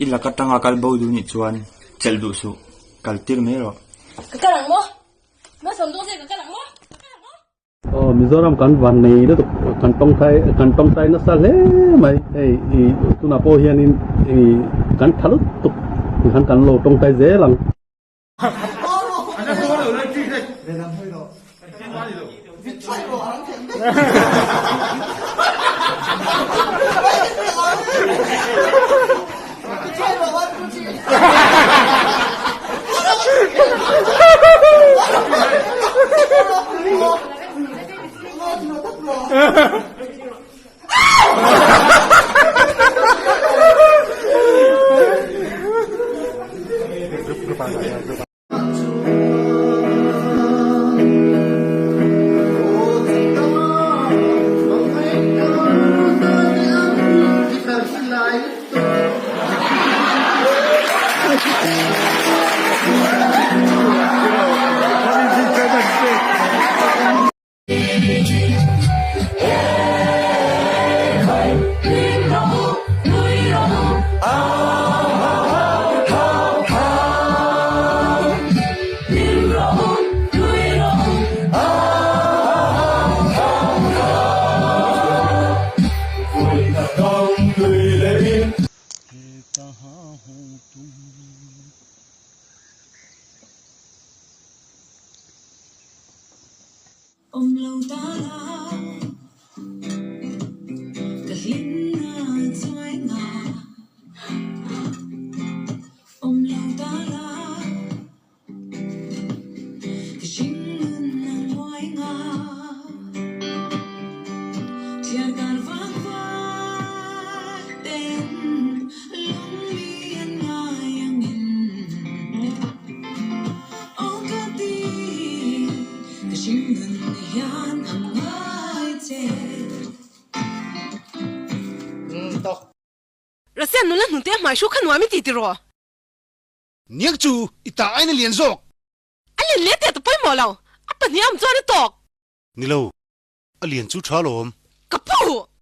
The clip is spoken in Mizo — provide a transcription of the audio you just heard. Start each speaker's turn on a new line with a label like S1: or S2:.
S1: I lak atanga kal bo duh nih chuan chelh duh suh, kal tir mai rawh.
S2: Ka kal ang maw? Malsawm dawn che ka kal ang maw? Ka kal ang maw?
S3: Aw Mizoram kan van nei lutuk kan tawngtai kan tawngtai nasa hle mai hei i tunah pawh hianin i kan tha lutuk tikhan kan lo tawngtai zel ang.
S4: Awm lo ta la, ka hlimna chuai nga. Awm lo ta la, ka hringnun a nguai nga. Thliar kar vak vak ten lung mi an ngai angin. Aw ka ti, ka hringnun hian a ngai che.
S2: Rasian nula hnute a hmai hru kha nuam i ti tiraw?
S5: Niang chu i ta ain a lian zawk.
S2: A lian leh teh ta pawimawh lo, a pahnih am chuan i tawk.
S5: Ni lo, a lian chu tha lawm.
S2: Ka pu!